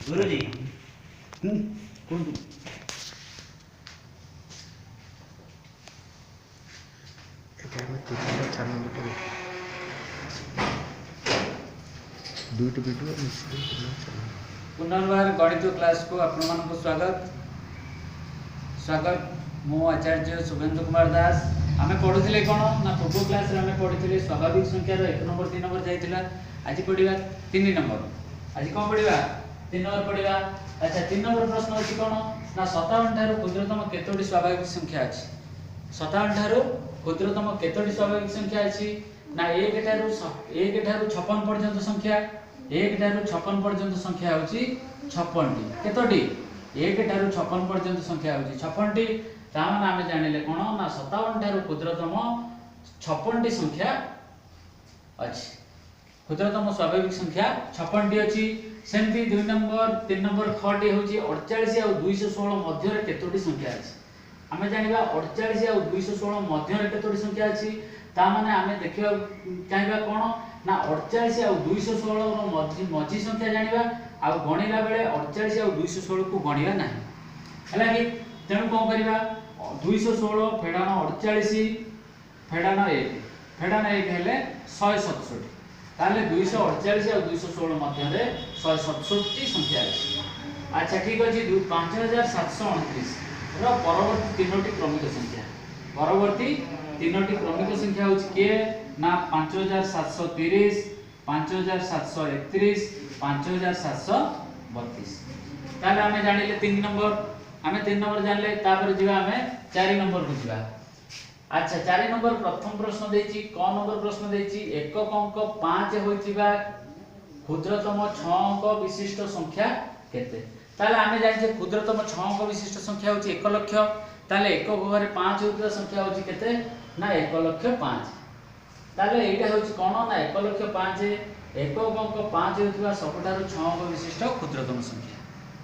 ଗୁରୁଜୀ। କୁହନ୍ତୁ। ଏବେ ଆମେ 3 ନମ୍ବର 4 ନମ୍ବରଟା ଦେଖିବା। ଦୁଇଟି ଭିଡ଼ିଓ ମିଶିକି 3 ନମ୍ବର 4 ନମ୍ବର। ପୁନର୍ବାର ଗଣିତ କ୍ଲାସକୁ ଆପଣମାନଙ୍କୁ ସ୍ୱାଗତ ସ୍ୱାଗତ। ମୁଁ ଆଚାର୍ଯ୍ୟ ଶୁଭେନ୍ଦୁ କୁମାର ଦାସ। ଆମେ ପଢ଼ୁଥିଲେ କ'ଣ ନା, ପୂର୍ବ କ୍ଲାସରେ ଆମେ ପଢ଼ିଥିଲେ ସ୍ୱାଭାବିକ ସଂଖ୍ୟାର 1 ନମ୍ବର, 2 ନମ୍ବର ଯାଇଥିଲା। ଆଜି ପଢ଼ିବା 3 ନମ୍ବର। ଆଜି କ'ଣ ପଢ଼ିବା? 3 ନମ୍ବର ପଢ଼ିବା। ଆଚ୍ଛା, 3 ନମ୍ବର ପ୍ରଶ୍ନ ଅଛି କ'ଣ ନା, 57 ଠାରୁ କ୍ଷୁଦ୍ରତମ କେତୋଟି ସ୍ୱାଭାବିକ ସଂଖ୍ୟା ଅଛି? 57 ଠାରୁ କ୍ଷୁଦ୍ରତମ କେତୋଟି ସ୍ୱାଭାବିକ ସଂଖ୍ୟା ଅଛି ନା, 1 ଠାରୁ 56 ପର୍ଯ୍ୟନ୍ତ ସଂଖ୍ୟା। 1 ଠାରୁ 56 ପର୍ଯ୍ୟନ୍ତ ସଂଖ୍ୟା ହେଉଛି 56ଟି। କେତୋଟି? 1 ଠାରୁ 56 ପର୍ଯ୍ୟନ୍ତ ସଂଖ୍ୟା ହେଉଛି 56ଟି। ତା ମାନେ ଆମେ ଜାଣିଲେ କ'ଣ ନା, 57 ଠାରୁ କ୍ଷୁଦ୍ରତମ 56ଟି ସଂଖ୍ୟା ଅଛି। କ୍ଷୁଦ୍ରତମ ସ୍ୱାଭାବିକ ସଂଖ୍ୟା 56ଟି ଅଛି। ସେମିତି 2 ନମ୍ବର, 3 ନମ୍ବର ଖଟି ହେଉଛି 48 ଆଉ 216 ମଧ୍ୟରେ କେତୋଟି ସଂଖ୍ୟା ଅଛି? ଆମେ ଜାଣିବା 48 ଆଉ 216 ମଧ୍ୟରେ କେତୋଟି ସଂଖ୍ୟା ଅଛି। ତା ମାନେ ଆମେ ଦେଖିବାକୁ ଚାହିଁବା କ'ଣ ନା, 48 ଆଉ 216ର ମଝି ସଂଖ୍ୟା ଜାଣିବା। ଆଉ ଗଣିଲା ବେଳେ 48 ଆଉ 216କୁ ଗଣିବା ନାହିଁ, ହେଲା କି? ତେଣୁ କ'ଣ କରିବା? 216 ଫେଡ଼ାଣ 48 ଫେଡ଼ାଣ 1, ଫେଡ଼ାଣ 1 ହେଲେ 167। ତାହେଲେ 248 ଆଉ 216 ମଧ୍ୟରେ 167ଟି ସଂଖ୍ୟା ଅଛି। ଆଚ୍ଛା, ଠିକ ଅଛି। 5729 ର ପରବର୍ତ୍ତୀ ତିନୋଟି କ୍ରମିକ ସଂଖ୍ୟା। ପରବର୍ତ୍ତୀ ତିନୋଟି କ୍ରମିକ ସଂଖ୍ୟା ହେଉଛି କିଏ ନା, 5730, 5731, 5732। ତାହେଲେ ଆମେ ଜାଣିଲେ 3 ନମ୍ବର। ଆମେ 3 ନମ୍ବର ଜାଣିଲେ, ତାପରେ ଯିବା ଆମେ 4 ନମ୍ବରକୁ ଯିବା। ଆଚ୍ଛା, 4 ନମ୍ବର ପ୍ରଥମ ପ୍ରଶ୍ନ ଦେଇଛି। କ ନମ୍ବର ପ୍ରଶ୍ନ ଦେଇଛି, ଏକକ ଅଙ୍କ 5 ହୋଇଥିବା କ୍ଷୁଦ୍ରତମ 6 ଅଙ୍କ ବିଶିଷ୍ଟ ସଂଖ୍ୟା କେତେ? ତାହେଲେ ଆମେ ଜାଣିଛେ କ୍ଷୁଦ୍ରତମ 6 ଅଙ୍କ ବିଶିଷ୍ଟ ସଂଖ୍ୟା ହେଉଛି 1 ଲକ୍ଷ। ତାହେଲେ ଏକକ ଘରେ 5 ହେଉଥିବା ସଂଖ୍ୟା ହେଉଛି କେତେ ନା, 1 ଲକ୍ଷ 5। ତାହେଲେ ଏଇଟା ହେଉଛି କ'ଣ ନା, 1 ଲକ୍ଷ 5 ଏକକ ଅଙ୍କ 5 ହେଉଥିବା ସବୁଠାରୁ 6 ଅଙ୍କ ବିଶିଷ୍ଟ କ୍ଷୁଦ୍ରତମ ସଂଖ୍ୟା।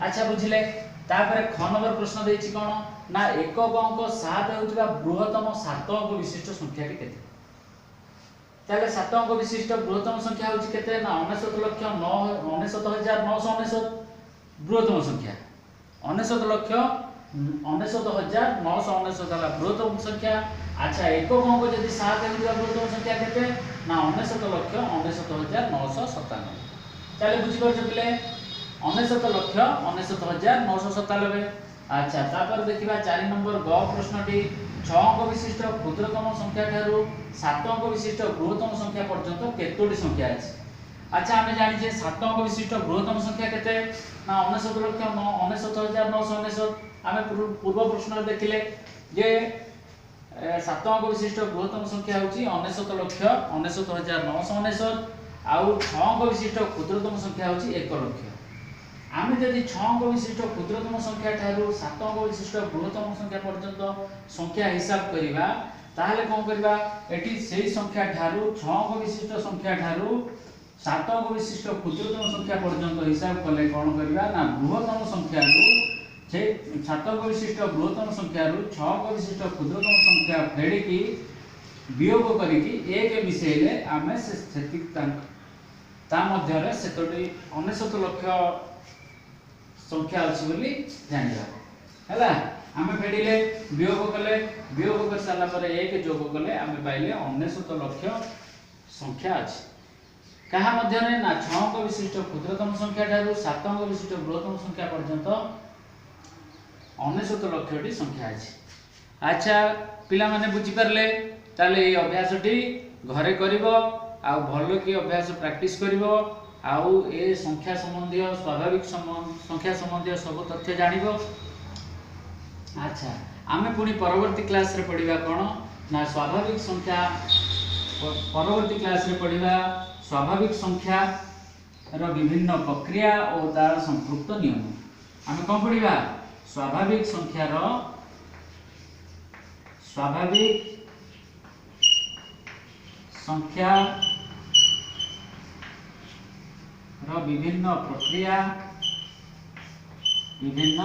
ଆଚ୍ଛା, ବୁଝିଲେ? ତାପରେ ଖ ନମ୍ବର ପ୍ରଶ୍ନ ଦେଇଛି କ'ଣ ନା, ଏକକ ଅଙ୍କ 7 ହେଉଥିବା ବୃହତ୍ତମ 7 ଅଙ୍କ ବିଶିଷ୍ଟ ସଂଖ୍ୟାଟି କେତେ? ତାହେଲେ 7 ଅଙ୍କ ବିଶିଷ୍ଟ ବୃହତ୍ତମ ସଂଖ୍ୟା ହେଉଛି କେତେ ନା, 99 ଲକ୍ଷ 99,999। ବୃହତ୍ତମ ସଂଖ୍ୟା 99 ଲକ୍ଷ 99,999 ହେଲା ବୃହତ୍ତମ ସଂଖ୍ୟା। ଆଚ୍ଛା, ଏକକ ଅଙ୍କ ଯଦି 7 ହେଉଥିବା ବୃହତ୍ତମ ସଂଖ୍ୟା କେତେ ନା, 99 ଲକ୍ଷ 99,997। ତାହେଲେ ବୁଝିପାରୁଛ ପିଲେ? 99 ଲକ୍ଷ 99,997। ଆଚ୍ଛା, ତାପରେ ଦେଖିବା 4 ନମ୍ବର ଗ ପ୍ରଶ୍ନଟି। 6 ଅଙ୍କ ବିଶିଷ୍ଟ କ୍ଷୁଦ୍ରତମ ସଂଖ୍ୟା ଠାରୁ 7 ଅଙ୍କ ବିଶିଷ୍ଟ ବୃହତ୍ତମ ସଂଖ୍ୟା ପର୍ଯ୍ୟନ୍ତ କେତୋଟି ସଂଖ୍ୟା ଅଛି? ଆଚ୍ଛା, ଆମେ ଜାଣିଛେ 7 ଅଙ୍କ ବିଶିଷ୍ଟ ବୃହତ୍ତମ ସଂଖ୍ୟା କେତେ ନା, 99 ଲକ୍ଷ 99,999। ଆମେ ପୂର୍ବ ପ୍ରଶ୍ନରେ ଦେଖିଲେ ଯେ 7 ଅଙ୍କ ବିଶିଷ୍ଟ ବୃହତ୍ତମ ସଂଖ୍ୟା ହେଉଛି 99 ଲକ୍ଷ 99,999, ଆଉ 6 ଅଙ୍କ ବିଶିଷ୍ଟ କ୍ଷୁଦ୍ରତମ ସଂଖ୍ୟା ହେଉଛି 1 ଲକ୍ଷ। ଆମେ ଯଦି 6 ଅଙ୍କ ବିଶିଷ୍ଟ କ୍ଷୁଦ୍ରତମ ସଂଖ୍ୟା ଠାରୁ 7 ଅଙ୍କ ବିଶିଷ୍ଟ ବୃହତ୍ତମ ସଂଖ୍ୟା ପର୍ଯ୍ୟନ୍ତ ସଂଖ୍ୟା ହିସାବ କରିବା, ତାହେଲେ କ'ଣ କରିବା? ଏଠି ସେଇ ସଂଖ୍ୟା ଠାରୁ, 6 ଅଙ୍କ ବିଶିଷ୍ଟ ସଂଖ୍ୟା ଠାରୁ 7 ଅଙ୍କ ବିଶିଷ୍ଟ କ୍ଷୁଦ୍ରତମ ସଂଖ୍ୟା ପର୍ଯ୍ୟନ୍ତ ହିସାବ କଲେ କ'ଣ କରିବା ନା, ବୃହତ୍ତମ ସଂଖ୍ୟାରୁ, ସେ 7 ଅଙ୍କ ବିଶିଷ୍ଟ ବୃହତ୍ତମ ସଂଖ୍ୟାରୁ 6 ଅଙ୍କ ବିଶିଷ୍ଟ କ୍ଷୁଦ୍ରତମ ସଂଖ୍ୟା ଫେଡ଼ିକି ବିୟୋଗ କରିକି 1 ମିଶେଇଲେ ଆମେ ସେତିକି ତା ମଧ୍ୟରେ ସେତୋଟି 99 ଲକ୍ଷ ସଂଖ୍ୟା ଅଛି ବୋଲି ଜାଣିବା। ହେଲା? ଆମେ ଫେଡ଼ିଲେ, ବିୟୋଗ କଲେ, ବିୟୋଗ କରିସାରିଲା ପରେ 1 ଯୋଗ କଲେ ଆମେ ପାଇଲେ 99 ଲକ୍ଷ ସଂଖ୍ୟା ଅଛି। କାହା ମଧ୍ୟରେ ନା, 6 ଅଙ୍କ ବିଶିଷ୍ଟ କ୍ଷୁଦ୍ରତମ ସଂଖ୍ୟା ଠାରୁ 7 ଅଙ୍କ ବିଶିଷ୍ଟ ବୃହତ୍ତମ ସଂଖ୍ୟା ପର୍ଯ୍ୟନ୍ତ 99 ଲକ୍ଷଟି ସଂଖ୍ୟା ଅଛି। ଆଚ୍ଛା ପିଲାମାନେ, ବୁଝିପାରିଲେ? ତାହେଲେ ଏଇ ଅଭ୍ୟାସଟି ଘରେ କରିବ ଆଉ ଭଲ କି ଅଭ୍ୟାସ ପ୍ରାକ୍ଟିସ୍ କରିବ, ଆଉ ଏ ସଂଖ୍ୟା ସମ୍ବନ୍ଧୀୟ, ସ୍ୱାଭାବିକ ସଂଖ୍ୟା ସମ୍ବନ୍ଧୀୟ ସବୁ ତଥ୍ୟ ଜାଣିବ। ଆଚ୍ଛା, ଆମେ ପୁଣି ପରବର୍ତ୍ତୀ କ୍ଲାସରେ ପଢ଼ିବା କ'ଣ ନା, ସ୍ୱାଭାବିକ ସଂଖ୍ୟା। ପରବର୍ତ୍ତୀ କ୍ଲାସରେ ପଢ଼ିବା ସ୍ୱାଭାବିକ ସଂଖ୍ୟାର ବିଭିନ୍ନ ପ୍ରକ୍ରିୟା ଓ ତାର ସମ୍ପୃକ୍ତ ନିୟମ। ଆମେ କ'ଣ ପଢ଼ିବା? ସ୍ୱାଭାବିକ ସଂଖ୍ୟାର, ସ୍ୱାଭାବିକ ସଂଖ୍ୟାର ବିଭିନ୍ନ ପ୍ରକ୍ରିୟା, ବିଭିନ୍ନ